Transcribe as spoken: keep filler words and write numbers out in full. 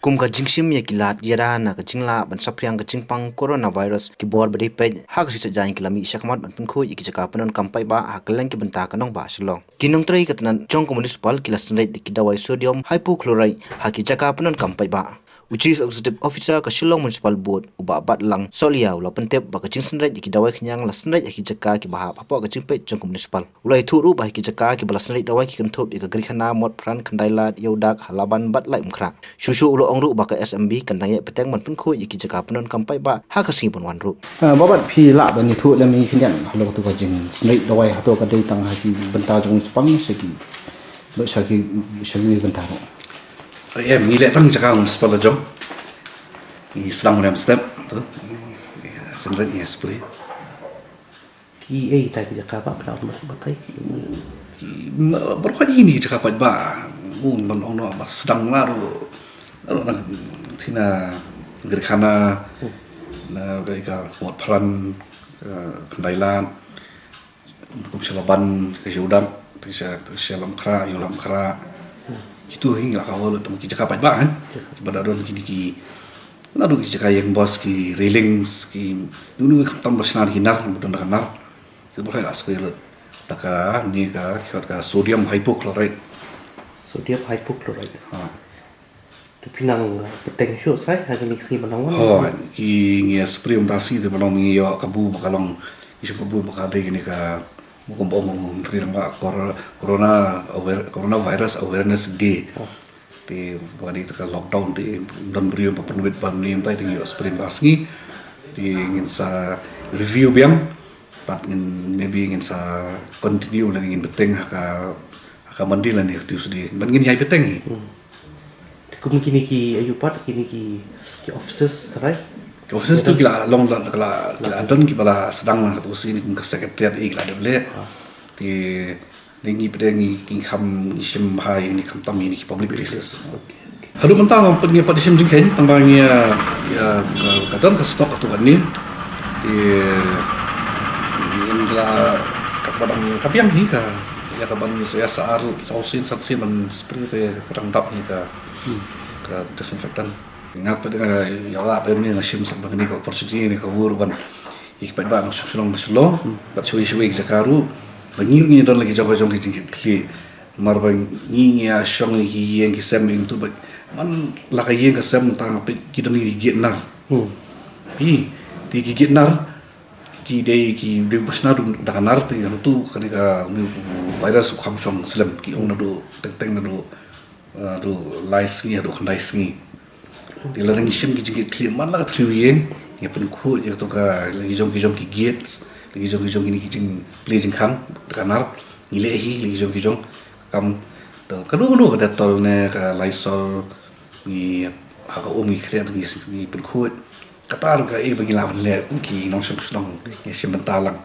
Kum ka jingshim ïa ki lad ïada na ka jinglah ban saphriang ka jingpang coronavirus, ki bor ba dei peit ha ka shisha jaiñ ki la mih shakhmat ban pynkhuid ïa ki jaka pyndonkam paidbah ha kylleng ki bynta ka nongbah Shillong. Ki nongtrei ka tnat jong ka municipal ki la synreit da ki dawai sodium hypochlorite ha ki jaka pyndonkam paidbah. U Chief Executive Officer ka Shillong Municipal Board, u Bah Batlang Solia, u la pyntip ba ka jingsynreit ïa ki dawai khñiang la synreit ha ki jaka kiba hap hapoh ka jingpeit jong ka municipal. U la ïathuh ruh ba ha ki jaka kiba la synreit dawai ki kynthup ïa ka Gri Khana, Mot Phran, Khyndai Lad, Ïewdak, Halaband bad Laitumkhrah. Shuh shuh u la ong ruh ba ka S M B kan dang ïaid pateng ban pynkhuid ïa ki jaka pyndonkam paidbah ha ka sngi ban wan ruh. Ah, Bah Bat, phi lah ban ïathuh lem ïa ngi khyndiat halor katu ka jingsynreit dawai, hato ka dei tang ha ki bynta jong municipal, sha ki, sha ki, sha ki bynta ruh? Em, ngi leh tang jaka municipal la jong. Ngi sdang lem step tu. Synreit ngi spray. Ki ei kita ki jaka ba pynah batai ki. Ki, ma, baroh kawei ki jaka paidbah. Ngun ban ong noh ba sdang na ruh, ruh na thina Gri Khana, na ka, ka Mot Phran, ka Khyndai Lad, kum sha Halaband, ka Ïewdak, ka sha, ka sha Laitumkhrah, Ïew Laitumkhrah. Kitu hi ngi la cover lut tang ki jaka paidbah, eh. Kiba da don kine ki, naduh ki jaka ïeng bos, ki railings, ki, nunu khamtam ba shna da ki nar, ba don da ka nar. Kitu baroh la spray lut da kane ka, ki ot ka sodium hypochlorite. Sodium hypochlorite. Ha. To phi nang, uh, bteng shuh shai ha kine ki sngi ba nang wan. Hooid, ki ngi spray mynta sngi te ba long, ngi ïoh kabu ba ka long, ngi shem kabu ba ka dei kane ka, ba kum ba ong u Myntri Rangbah, Cor-, Corona Aware-, Coronavirus Awareness Day. Oh. Te ba dei te ka lockdown te don briew ba pynwit ba mynta te ngi ïoh spray mynta sngi. Te ngin sa review biang. Bad ngin, maybe ngin sa continue lane ngin bteng ha ka, ha ka Monday lane ha ka Tuesday. Bad ngin ïai bteng hi. Hmm. Te kum kine ki, ayu pat kine ki, ki offices, right? Ki offices tu ki la long la, la, la, ki la don kiba la sdang ha katu ka sngi, kum ka secretariat ki la dep leh. Ah. Te ngi pdeng ngi, ngi kham, ngi shim bha ïa kine ki khamtam ïa kine ki public places. Okay, okay. Haduh mynta ngam pat, ngi pat shim jingkheiñ tang ba ngi, ïa, ïa, ka, ka don ka stock katto katne. Te ngin la, ka ba dang ka biang hi ka, ïa ka ban ïa sa ar, saw sien, san sien ban spray te ka dang dap hi ka, hmm, ka disinfectant. Nga pat nga ïa la pat ngi nga shim sa ba kane ka opportunity ne ka wur ban ïa ki paidbah na Shnong Shnong, hmm, bad shawei shawei ki jaka ruh ba ngi ruh ngi don la ki jong ka jong ki jingkitkhlieh. Namar ba ngi ngi ïa shong ïa ki ïing ki sem ïa ngi tu ba man la ka ïing ka sem tang phi ki don ki giat nar. Hmm. Phi, te ki giat nar ki dei ki dei ba shna da ka nar te hangtu kane ka virus u kham shong slem, ki ong naduh teng teng naduh, eh, naduh lai sngi haduh khyndai sngi. Te lada ngi shim ki jingkitkhlieh man la ka thliew ïing, ngi pynkhuid ïa kato ka, la ki jong ki jong ki gates, la ki jong ki jong kine ki jingplie jingkhang da ka nar, ngi leh hi la ki jong ki jong, kam, to, kano kano ka Dettol ne ka Lysol, ngi ha ka um ngi khleh ngi, ngi pynkhuid. Kata ruh kaei ba ngi lah ban leh kum ki nongshong shnong, ngi shim bynta lang.